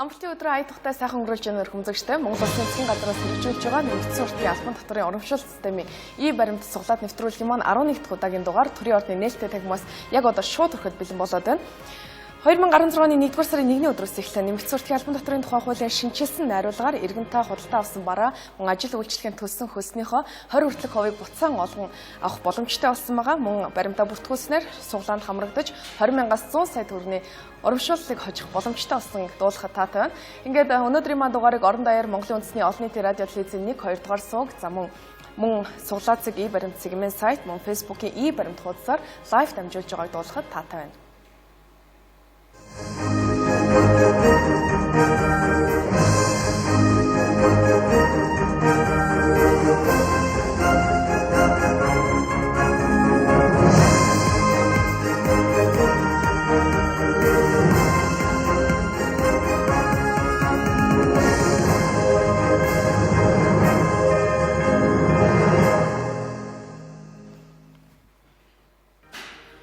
Амралтын өдрөө ая тухтай сайхан өнгөрүүлж байгаа өрхөмзөгчтэй Монгол Улсын засгийн газраас хэрэгжүүлж байгаа нэгдсэн уртын албан татварын урамшуулт системийн и-баримт суглаад нэвтрүүлгийн маань 11 дахь удаагийн дугаар төрийн ордны нээлттэй танхимаас яг одоо шууд хүрэхэд бэлэн болоод байна. 2016 оны 1-р сарын 1-ний өдрөөс эхлэн нэмэгдсэн уртын албан татварын тухай хуулийн шинэчилсэн найруулгаар иргэн та худалдаа авсан бараа мөн ажил үйлчилгээнд төлсөн хөлснийхөө 20 хүртэлх хувийг буцаан олгон авах боломжтой болсон байгаа. Мөн баримтаа бүртгүүлснээр суглаанд хамрагдаж 20 мянгаас 100 сая төгрөгийн урамшууллыг хожих боломжтой болсон дуулахад таатай байна. Ингээд өнөөдрийн маань дугаарыг орон даяар Монголын үндэсний олон нийтийн радио телевизийн 1 2 дугаар сувг за мөн суглаацэг и-баримт сегмент сайт мөн Facebook-ийн и-баримт хуудасаар лайв дамжуулж байгааг дуулахад таатай байна.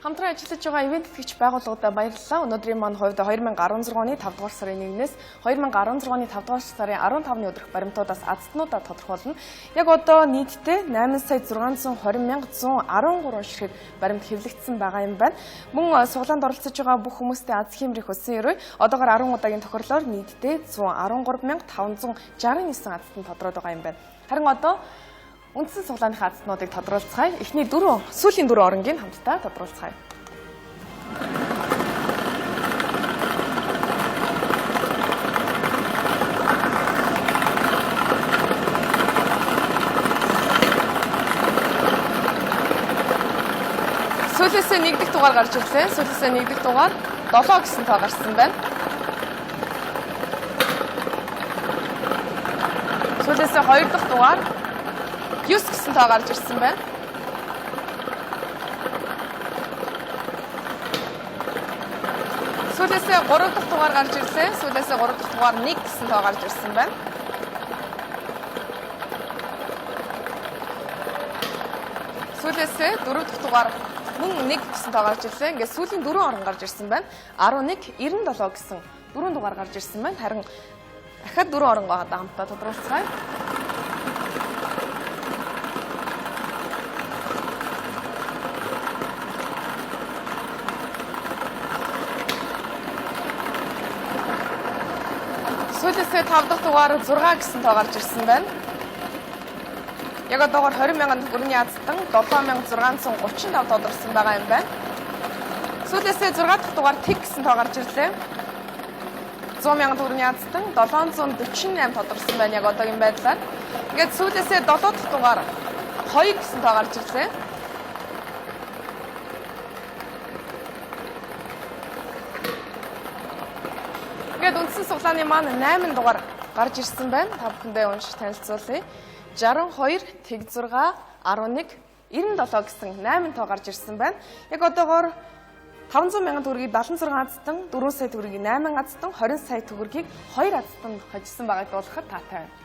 Хамтран ажиллаж байгаа ивент тэтгэгч байгууллагуудаа баярлалаа. Өнөөдрийн маань хувьд 2016 оны 5 дугаар сарын 1-ээс 2016 оны 5 дугаар сарын 15-ны өдрөх баримтуудаас азтнуудаа тодорхойлно. Яг одоо нийтдээ 8 сая 620 мянга 113 ширхэг баримт хэвлэгдсэн байгаа юм байна. Мөн суглаанд оролцож байгаа бүх хүмүүстээ аз хиймрийг хүссэн өрөө. Одоогоор 10 удаагийн тохирлоор нийтдээ 113 мянга 569 азтан тодроод байгаа юм байна. Харин одоо үндсэн суглааныхаа азтнуудыг тодруулцгаая. Эхний дөрөв, сүүлийн дөрөв оронгийг хамтдаа тодруулцгаая. Сүүлээсээ 1 дахь дугаар гарч ирлээ. Сүүлээсээ 1 дахь дугаар 7 гэсэн тоо гарсан байна. Сүүлээсээ 2 дахь дугаар 9 гэсэн тоо гарч ирсэн байна. Сүүлээсээ 3 дахь дугаар гарч ирлээ. Сүүлээсээ 3 дахь дугаар 1 гэсэн тоо гарч ирсэн байна. Сүүлээсээ 4 дахь дугаар мөн 1 гэсэн тоо гарч ирлээ. Ингээд сүүлийн 4 орон гарч ирсэн байна. 11 97 гэсэн 4 дугаар гарч ирсэн байна. Харин дахиад 4 оронгоо одоо хамтдаа тодруулцгаая. Сүүлээсээ 5 дахь дугаар 6 гэсэн тоо гарч ирсэн байна. Яг одоогоор 20 мянган төгрөгийн азтан 7635 тодорсон байгаа юм байна. Сүүлээсээ 6 дахь дугаар тэг гэсэн тоо гарч ирлээ. 100 мянган төгрөгийн азтан 748 тодорсон байна яг одоогийн байдлаар. Ингээд сүүлээсээ 7 дахь дугаар 2 гэсэн тоо гарч ирлээ. Ингээд үндсэн суглааны маань 8 дугаар гарч ирсэн байна. Та бүхэндээ уншиж танилцуулъя. 62 тэг 6 11 97 гэсэн 8 тоо гарч ирсэн байна. Яг одоогоор 500 мянган төгрөгийг 76 азтан, 4 сая төгрөгийг 8 азтан, 20 сая төгрөгийг 2 азтан хожсон байгааг дуулахад таатай байна.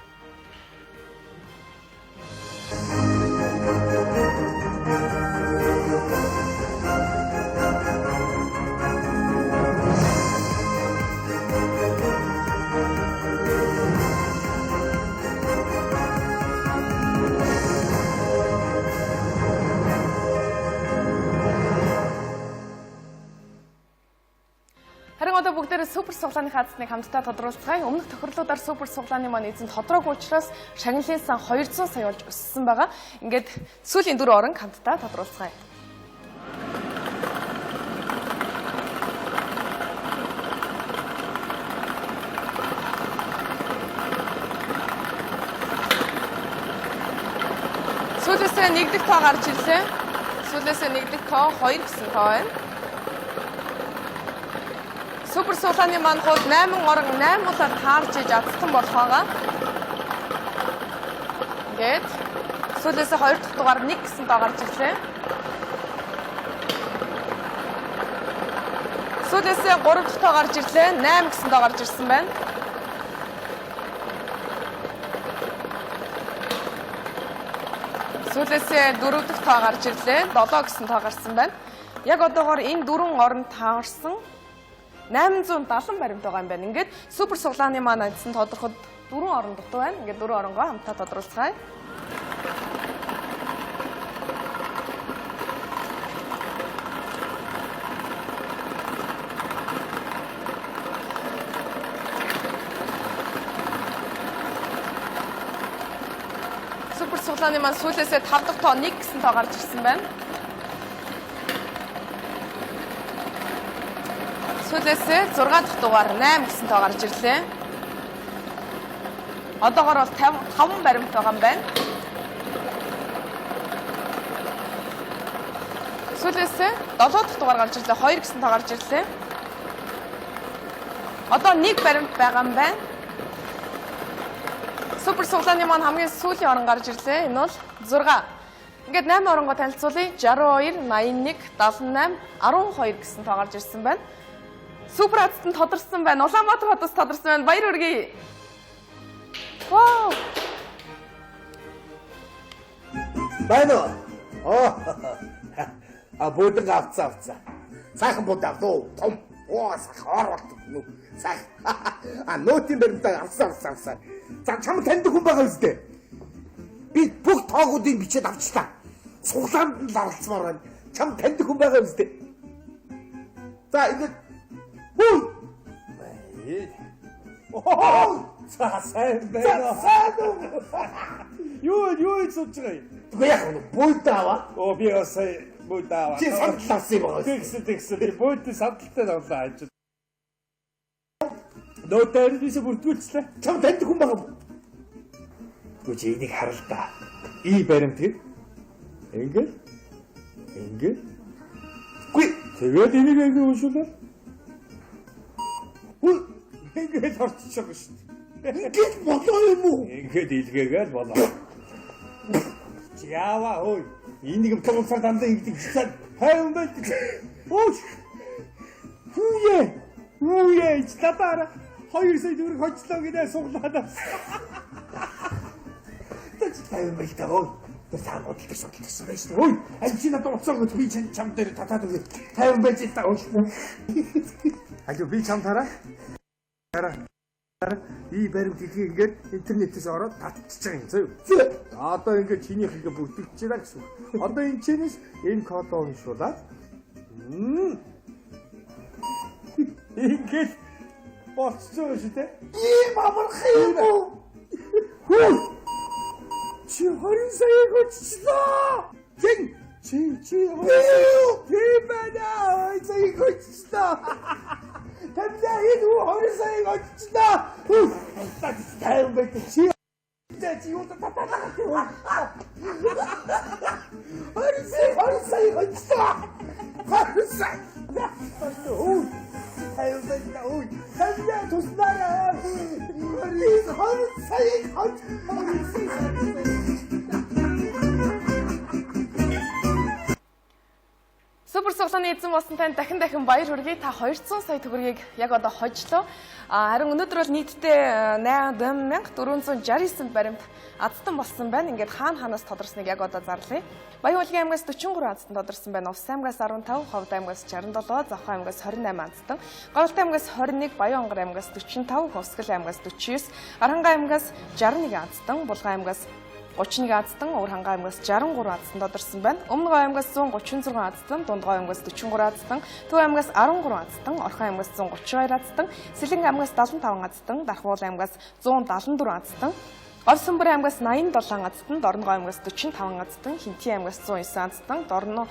Харин одоо бүгдээрээ супер суглааныхаа азтныг хамтдаа тодруулцгаая. Өмнөх тохирлуудаар супер суглааны маань эзэн тодроогүй учраас шагналын сан 200 сая болж өссөн байгаа. Ингээд сүүлийн 4 оронг хамтдаа тодруулцгаая. Сүүлээсээ 1 дахь тоо гарч ирлээ. Сүүлээсээ 1 дахь тоо 2 гэсэн тоо байна. Супер суглааны маань хувьд 8 орон 8 удаа таарч иж азтан болох байгаа. Ингээд сүүлээсээ 2 дахь дугаар 1 гэсэн тоо гарч ирлээ. Сүүлээсээ 3 дахь тоо гарч ирлээ. 8 гэсэн тоо гарч ирсэн байна. Сүүлээсээ 4 дахь тоо гарч ирлээ. 7 гэсэн тоо гарсан байна. Яг одоогоор энэ 4 орон таарсан 870 баримт байгаа юм байна. Ингээд супер суглааны маань эзэн тодорход 4 орон дутуу байна. Ингээд 4 оронгоо хамтаа тодруулцгаая. Супер суглааны маань сүүлээсээ 5 дахь тоо 1 гэсэн тоо гарч ирсэн байна. Сүүлээсээ 6 дахь дугаар 8 гэсэн тоо гарч ирлээ. Одоогор бол 55 баримт байгаа юм байна. Сүүлээсээ 7 дахь дугаар гарч ирлээ. 2 гэсэн тоо гарч ирлээ. Одоо 1 баримт байгаа юм байна. Супер суглааны маань хамгийн сүүлийн орон гарч ирлээ. Энэ бол 6. Ингээд 8 оронгоо танилцуулъя. 62, 81, 78, 12 гэсэн тоо гарч ирсэн байна. Супер азтан тодорсон байна. Улаанбаатар хотоос тодорсон байна. Баяр хүргэе. Вау! Байна уу? Оо. А буудан авцаа авцаа. Сайхан бууд авлаа. Том. Оо сайхан ор болдог. Нүү. Сайхан. А нөтийн баримтаа авцаа авцаа авцаа. За чам таньдаг хүн байгаа үстэй. Би бүх тоогуудыг бичээд авчлаа. Суглаанд нь л оролцмоор байна. Чам таньдаг хүн байгаа үстэй. За ингээд хүй. Оо! За сайн байна. За сайн уу? Юу сууж байгаа юм? Тэгвэл яг нь буудаа аваа. Оо би бас сая буудаа аваа. Чи сандал авсан юм байгаа. Тэгсэн тэгсэн. Би буудын сандалтай авлаа ажил. Нотаар бисээ бүртгүүлчлээ. Чам таньдаг хүн байгаа юм. Гү чи энийг харал та. И баримт гэх. Ингээд. Ингээд. Үгүй. Тэгээд энийг ингэ уншуулаад. Үл ингээд орчихож байгаа шүү дээ. Ингээд болоо юм уу? Ингээд илгээгээл болоо. Чи яава ой. Энийг туулсаар дандаа ингэдэг хичээд хайван байдаг. Өөш. Хүүе. Хүүе ч татаараа 2 сая төгрөг хожлоо гинэ суглаад авсан. Тач тайван байл та ой. Тэр цаана худалдаж судалдсан байж таа. Ой, аль чи надад уцаа өгөөд би чам чам дээр татаад өгье. Тайван байж та ой. Алуу би чам тараа. Тараа. И баримт гэдгийг ингээд интернетээс ороод татчихж байгаа юм зөө. Одоо ингээд чинийх ингээд бүртгэж байгаа гэсэн үг. Одоо энэ чинээс энэ кодоо уншуулад ингээд болчихж байгаа шүү дээ. Ийм амархан юм уу? Хүү! Чи 20 сая хөжчлөө! Хэн? Чи чи 20 сая тийм байна. 20 сая хөжчлөө. Тамлаа энэ хүү 20 сая хөжчлөө. Хүү! Тайван байдаг чи. Тэ чи юу татаад байгаа юм. 20 сая 20 сая хожлоо. 20 сая. Хүү! Тайван байдаг. Хүү! Тамлаа туслаарай. 20 20 сая хож. 20 сая. Супер суглааны эзэн болсон танд дахин дахин баяр хүргэе. Та 200 сая төгрөгийг яг одоо хожлоо. Харин өнөөдөр бол нийтдээ 8469 баримт азтан болсон байна. Ингээд хаана хаанаас тодорсныг яг одоо зарлая. Баян-Улгийн аймгаас 43 азтан тодорсон байна. Увс аймгаас 15, Ховд аймгаас 67, Завхан аймгаас 28 азтан, Говьлт аймгаас 21, Баян-Онгор аймгаас 45, Хувсгал аймгаас 49, Аранга аймгаас 61 азтан, Булган аймгаас 31 азтан, Өвөр хангай аймгаас 63 азтан тодорсон байна. Өмнө Говь аймгаас 136 азтан, Дунд Говь аймгаас 43 азтан, Төв аймгаас 13 азтан, Орхон аймгаас 132 азтан, Сэлэнг аймгаас 75 азтан, Дархуул аймгаас 174 азтан, Говьсүмбэр аймгаас 87 азтан, Дорногов аймгаас 45 азтан, Хинтийн аймгаас 109 азтан, Дорно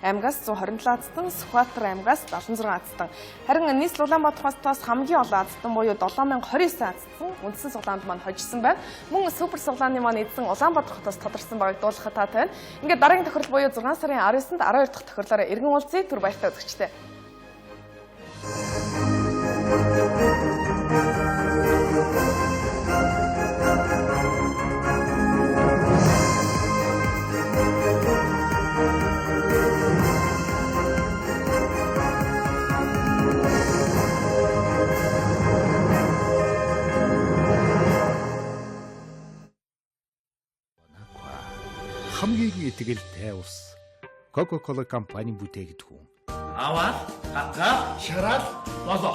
аймгаас 127 азтан, Сүхбаатар аймгаас 76 азтан. Харин нийслэл Улаанбаатар хотоос хамгийн олон азтан буюу 7029 азтан үндсэн суглаанд маань хожсон байна. Мөн супер суглааны маань эзэн Улаанбаатар хотоос тодорсон байгааг дуулахад таатай байна. Ингээд дараагийн тохирол буюу 6 сарын 19-нд 12 дахь тохирлоор эргэн уулзъя. Түр баяртай үзэгчдээ. Хамгийн итгэлтэй ус. Coca-Cola компани бүтээгдэхүүн. Аваад, гатгаад, Шараад болоо.